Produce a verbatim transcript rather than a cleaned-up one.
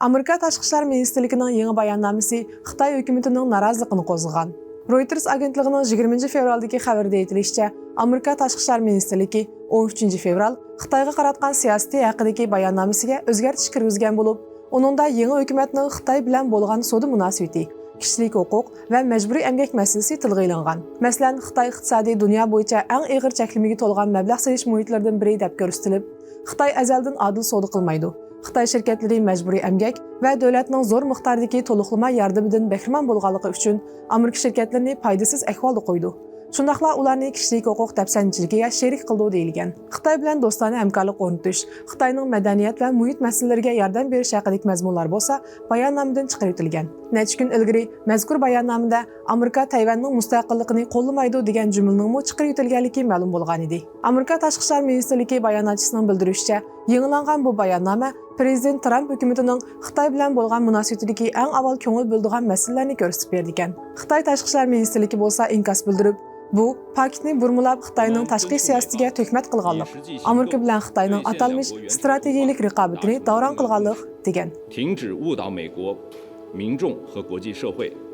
ئامېرىكا تاشقى ئىشلار مىنىستىرلىكىنىڭ يېڭى باياننامىسى خىتاي ھۆكۈمىتىنىڭ نارازىلىقىنى قوزغىغان. رويتېرس ئاگېنتلىقىنىڭ يىگىرمىنچى فېۋرالدىكى خەۋىرىدە ئېيتىلىشىچە، ئامېرىكا تاشقى ئىشلار مىنىستىرلىكى ئون ئۈچىنچى فېۋرال خىتايغا قاراتقان سىياسىتى ھەققىدىكى باياننامىسىگە ئۆزگەرتىش كىرگۈزگەن بولۇپ، ئۇنىڭدا يېڭى ھۆكۈمەتنىڭ خىتاي بىلەن بولغان سودا مۇناسىۋىتى، كىشىلىك ھوقۇق ۋە مەجبۇرىي ئەمگەك مەسىلىسى تىلغا ئېلىنغان. مەسىلەن، خىتاي ئىقتىسادى دۇنيا بويىچە ئەڭ ئېغىر چەكلىمىگە تولغان مەبلەغ سېلىش مۇھىتلىرىدىن بىرى دەپ كۆرسىتىلىپ، خىتاي ئەزەلدىن ئادىل سودا قىلمايدۇ. خىتاي شىركەتلىرى مەجبۇرىي ئەمگەك ۋە دۆلەتنىڭ زور مىقداردىكى تولۇقلىما ياردىمىدىن بەھرىمەن بولغانلىقى ئۈچۈن ئامېرىكا شىركەتلىرىنى پايدىسىز ئەھۋالدا قويىدۇ. شۇنداقلا ئۇلارنى كىشىلىك ھوقۇق دەپسەندىچىلىكىگە شېرىك قىلىدۇ دېيىلگەن. خىتاي بىلەن دوستانە ھەمكارلىق ئورنىتىش، خىتاينىڭ مەدەنىيەت ۋە مۇھىت مەسىلىلىرىگە ياردەم بېرىش ھەققىدىكى مەزمۇنلار بولسا باياننامىدىن چىقىرىۋېتىلگەن. نەچچە كۈن ئىلگىرى مەزكۇر باياننامىدە ئامېرىكا تەيۋەننىڭ مۇستەقىللىقىنى قوللىمايدۇ دېگەن جۈملىنىڭمۇ چىقىرىۋېتىلگەنلىكى مەلۇم بولغانىدى. ئامېرىكا تاشقى ئىشلار مىنىستىرلىكى باياناتچىسىنىڭ بىلدۈرۈشىچە، يېڭىلانغان بۇ باياننامە پىرېزىدېنت ترامپ ھۆكۈمىتىنىڭ خىتاي بىلەن بولغان مۇناسىۋىتىدىكى ئەڭ ئاۋۋال كۆڭۈل بۆلىدىغان مەسىلىلەرنى كۆرسىتىپ بېرىدىكەن. خىتاي تاشقى ئىشلار مىنىستىرلىكى بولسا ئىنكاس بىلدۈرۈپ، بۇ پاكىتنى بۇرمىلاپ خىتاينىڭ تاشقى سىياسىتىگە تۆھمەت قىلغانلىق، ئامېرىكا بىلەن خىتاينىڭ ئاتالمىش ئىستراتېگىيەلىك رىقابىتىنى داۋراڭ قىلغانلىق دېگەن. 停止误导美国民众和国际社会。